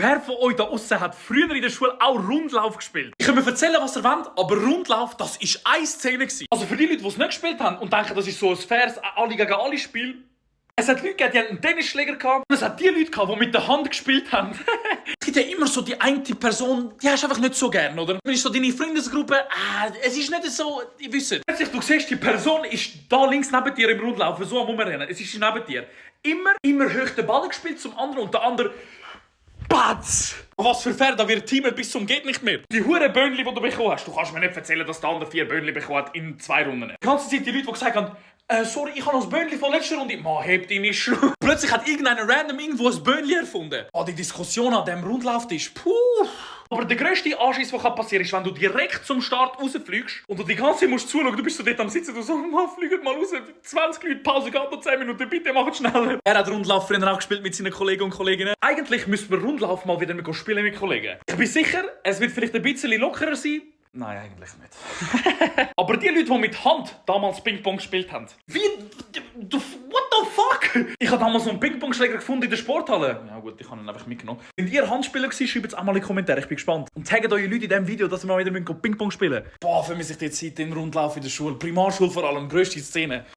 Wer von euch da aussen hat früher in der Schule auch Rundlauf gespielt? Ich kann mir erzählen, was ihr wollt, aber Rundlauf, das war eine Szene. Also für die Leute, die es nicht gespielt haben und denken, das ist so ein faires alle gegen alle Spiel. Es hat Leute gegeben, die einen Tennisschläger gehabt. Und es hat die Leute gehabt, die mit der Hand gespielt haben. Es gibt ja immer so die eine Person, die hast du einfach nicht so gern, oder? Wenn ist so deine Freundesgruppe, es ist nicht so, ihr wisst. Plötzlich, du siehst, die Person ist da links neben dir im Rundlaufen, so am Rumrennen. Es ist neben dir. Immer hoch den Ball gespielt zum anderen und der andere... Batz! Was für fair, da wird teamen bis zum geht nicht mehr. Die hure Böhnli, die du bekommen hast, du kannst mir nicht erzählen, dass der andere 4 Böhnli bekommen hat in 2 Runden. Die ganze Zeit die Leute, die gesagt haben, sorry, ich habe noch das Böhnli von letzter Runde. Man, hebt ihn nicht schon. Plötzlich hat irgendeiner random irgendwo ein Böhnli erfunden. Die Diskussion an diesem Rundlauftisch, puh. Aber der grösste Anschiss, der passieren kann, ist, wenn du direkt zum Start rausfliegst und du die ganze Zeit musst zuschauen, du bist so dort am Sitzen, du so, Mann, fliegt mal raus, 20 Leute, Pause, geht noch 10 Minuten, bitte macht schneller. Er hat Rundlauf früher auch gespielt mit seinen Kollegen und Kolleginnen. Eigentlich müssten wir Rundlauf mal wieder spielen mit Kollegen. Ich bin sicher, es wird vielleicht ein bisschen lockerer sein. Nein, eigentlich nicht. Aber die Leute, die mit Hand damals Ping-Pong gespielt haben. Wie? What the fuck? Ich habe damals so einen Ping-Pong-Schläger gefunden in der Sporthalle. Ja gut, ich habe ihn einfach mitgenommen. Sind ihr Handspieler gewesen? Schreibt es auch mal in die Kommentare, ich bin gespannt. Und taggt eure Leute in diesem Video, dass wir mal wieder Ping-Pong spielen. Boah, vermisse ich die Zeit in Rundlauf in der Schule. Primarschule vor allem, grösste Szene.